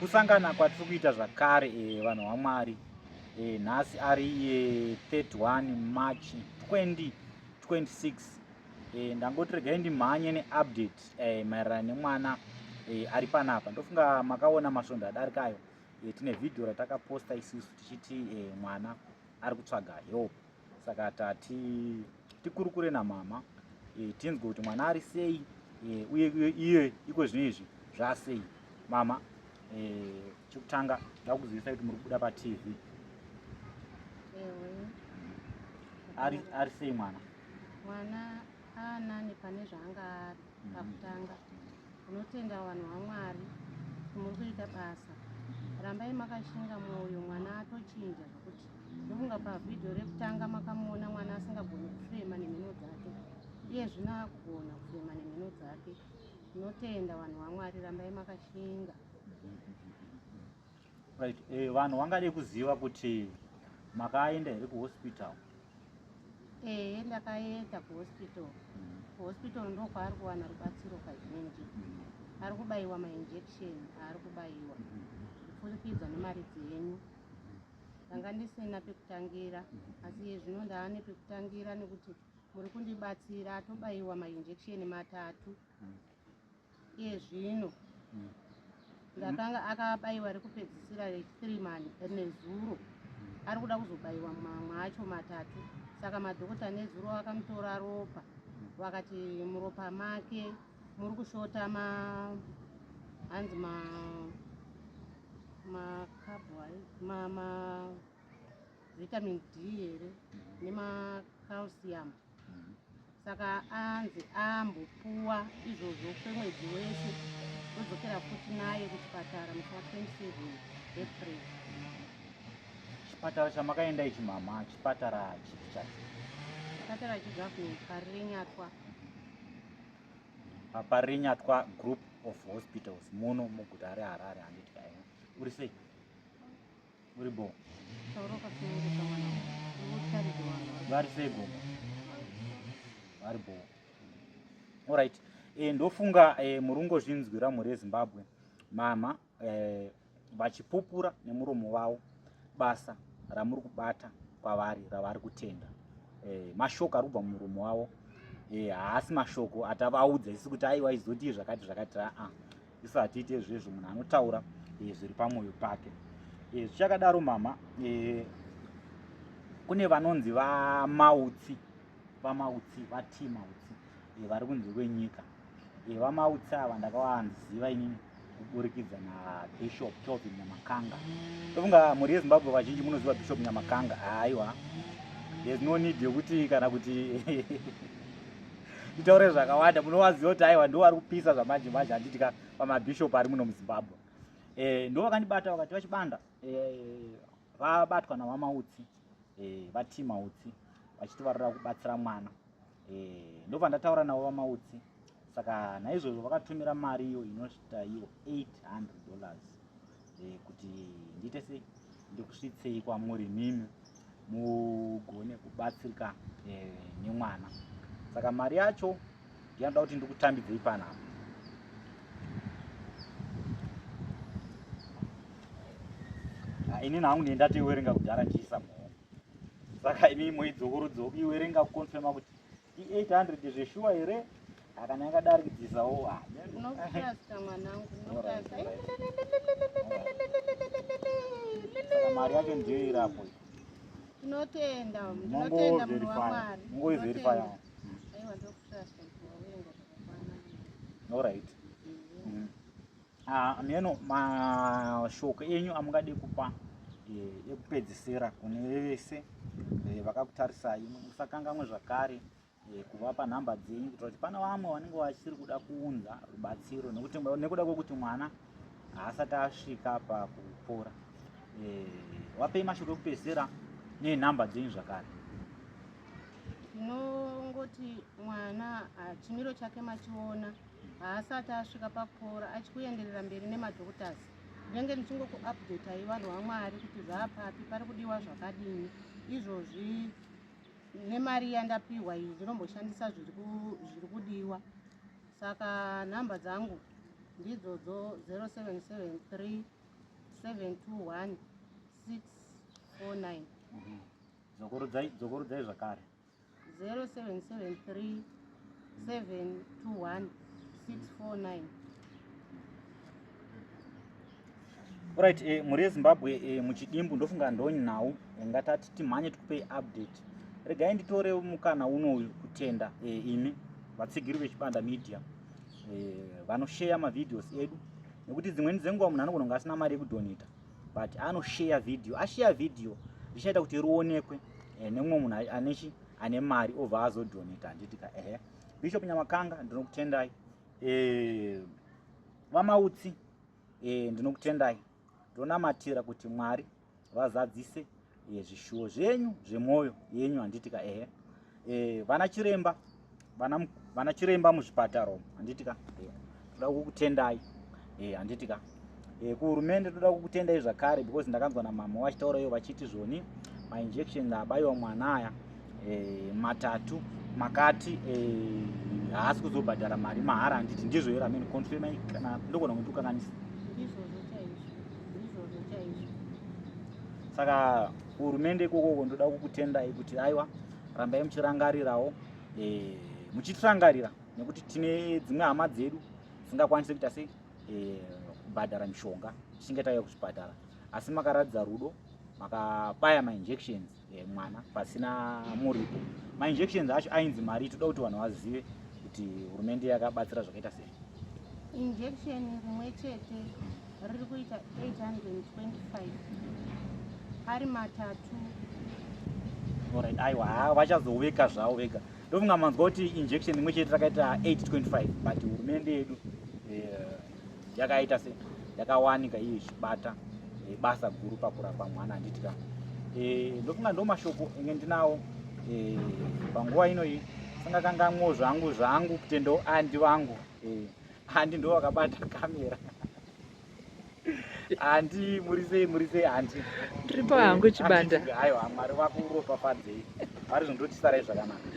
Kusangana kwatiri kuita zvakare eh, vanhu vaMwari eh, nhasi ari eh, 31 March 2026. Ndangoti regai ndimhanye neupdate maererano nemwana ari panapa. Ndofunga makaona masvondo adarikayo tine vhidhiyo ratakaposta isusu tichiti mwana ari kutsvaga help, saka tati tikurukure namama tinzwe kuti mwana ari sei uye iye iko zvino izvi zvasei. Mama, chekutanga ndakuzivisa kuti muri kubuda paTV. Ari sei mwana? Mwana aanani pane zvaanga ari pakutanga. Unotenda vanhu vaMwari muri kuita basa, rambai makashinga mwoyo. Mwana atochinja zvokuti ndofunga pavhidhiyo rekutanga makamuona mwana asingagoni kufema nemhino dzake, iye zvino akugona kufema nemhino dzake. Tinotenda vanhu vaMwari, rambai makashinga. Right, vanhu vangade kuziva kuti makaenda here kuhospital? Ehe, ndakaenda kuhospital. Kuhospital ndo kwaari kuwana rubatsiro kazhinji. Ari kubayiwa mainjection aari kubayiwa kupfurikidza nemari dzenyu. Ndanga ndisina pekutangira, asi iye zvino ndaane pekutangira nekuti muri kundibatsira. Atobayiwa mainjection matatu iye zvino. Ndakanga akabayiwa rekupedzisira rechi3 mani nezuro, ari kuda kuzobayiwa mamwe acho matatu. Saka madhokota nezuro akamutora ropa, vakati muropa make muri kushota ma hanzi ma ma ma vitamin D here nemacalcium. Saka anzi ambopuwa izvozvo kwemwedzi wese, todzokera futi naye kuchipatara musi wa27 April. Chipatara chamakaenda ichi mama, chipatara chipi chacho? Chipatara chegovernment, Parirenyatwa. Parirenyatwa Group of Hospitals muno muguta reHarare, handiti? Uri sei? Uri bo? Taura ukasununguka mwana, utaridze vanhu. Vari sei gogo? Vari bo. Alright, ndofunga muri kungozvinzwira, mhuri yeZimbabwe, mama vachipupura nemuromo wavo basa ramuri kubata kwavari ravari kutenda. Mashoko ari kubva mumuromo wavo haasi mashoko atavaudza isi kuti aiwa izoti zvakati zvakati. Aa, isu hatiite izvezvo, munhu anotaura zviri pamwoyo pake. Zvichakadaro mama, kune vanonzi vaMautsi, vaMautsi, vati Mautsi, vari kunze kwenyika. VaMautsi ava ndakavanziva inini kuburikidza naBishop Kelvin Nyamakanga. Ndofunga mhuri yeZimbabwe vazhinji munoziva Bishop Nyamakanga. Aiwa, there's no need yekuti kana kuti titaure zvakawanda, munovaziva kuti aiwa ndo vari kupisa zvamanje manje, handiti ka, pamabishop ari muno muZimbabwe. Ndo vakandibata vakati vaChibanda, vabatwa navaMautsi, vati Mautsi, vachiti varira kubatsira mwana. Ndobva ndataura navo vaMautsi, saka naizvozvo vakatumira mari iyo inosvika iyo $800 kuti ndiite sei, ndikusvitsei kwamuri mimi mugone kubatsirika nemwana. Saka mari yacho ndinoda kuti ndikutambidzei panapa. Inini hangu ndendatoiwerenga kudhara ndichiisa muhomwe, saka imi moidzokorodzawo kuiwerenga kuconfirma kuti i800 zveshuwa here, akana yakadarikidzisawo. Unotrasta mwanangu, unotrasta. Saka mari yacho ndiyo irapo. Tinotenda, ndinotenda munhu waMwari. Mungoiverifya. Aiwa, ndokutrasta kuti wawerenga zvakakwana. Alright. Ah, meno mashoko enyu amungade kupa ekupedzisira kune vese vakakutarisai. Musakangamwe zvakare kuvapa nhamba dzenyu kuitira kuti pane vamwe vanenge vachiri kuda kuunza rubatsiro, nekuti nekuda kwekuti mwana haasati asvika pakupora. Wapei mashoko ekupedzisira nenhamba dzenyu zvakare. Tinongoti mwana, ah, chimiro chake machiona, haasati asvika pakupora, achikuenderera mberi nemadoctors. Ndinenge ndichingokuupdatai vanhu vaMwari kuti zvaapapi, pari kudiwa zvakadini izvozvi. Nemari yandapiwa iyi ndinomboshandisa zviri kudiwa. Saka nhamba dzangu ndidzodzo, 0773 721 649. Dzokorodzai zvakare. 0773 721 649. Right, mhuri yeZimbabwe, muchidimbu ndofunga ndonhau ngatati timhanye tikupei update. Regai nditore mukana unoyu kutenda imi vatsigiri veChibanda Media vanosheya mavideos edu, nekuti dzimweni dzenguva munhu anogona kunge asina mari yekudonata, but anosheya video, asheya video zvichaita kuti rionekwe nemumwe munhu anechi ane mari obva azodonata, handiti ka? Ehe, Bishop Nyamakanga, ndinokutendai. VaMautsi, ndinokutendai. Ndonamatira kuti Mwari vazadzise zvishuwo zvenyu zvemwoyo yenyu, handiti ka? Ehe, vana chiremba, vana chiremba muzvipatara umu, handiti ka? Toda kukutendai, handiti ka? Kuhurumende toda kukutendai zvakare, because ndakanzwa namama vachitaura iyo vachiti zvoni mainjection abayiwa mwana aya matatu makati haasi kuzobhadhara mari mahara, handiti ndizvo here? Amene confirmai kana ndogona kundiukanganisa. Ndizvozvo chaizvo, ndizvozvo chaizvo. Saka kuhurumende ikokoko ndoda kukutendai kuti aiwa, rambai muchirangarirawo, muchitirangarira, nekuti tine dzimwe hama dzedu dzisingakwanisi kuita sei, kubhadhara mishonga tichinge tauya kuzvipatara, asi makaratidza rudo, makabaya mainjections mwana pasina muripo. Mainjections acho ainzi mari? Toda kuti vanhu vazive kuti hurumende yakabatsira zvakaita sei. Injection rimwe chete riri kuita 825 ari matatu. Alright, aiwa, ha, vachazoveka zvavo vega. Ndofunga manzwa kuti injection imwe chete rakaita 825, but hurumende yedu yakaita se yakawanika iyo ichibata basa guru pakurapa mwana, handiti ka? Ndofunga ndo mashoko enge ndinawo panguva inoyi. Singakangamwo zvangu kutendawo andi vangu, andi ndo vakabata kamera. Andi, muri sei? Muri sei, andi? Ndiripo hangu, Chibanda. Aiwa, Mwari vakuropafadzei. Vari zvondotisarai zvakanaka.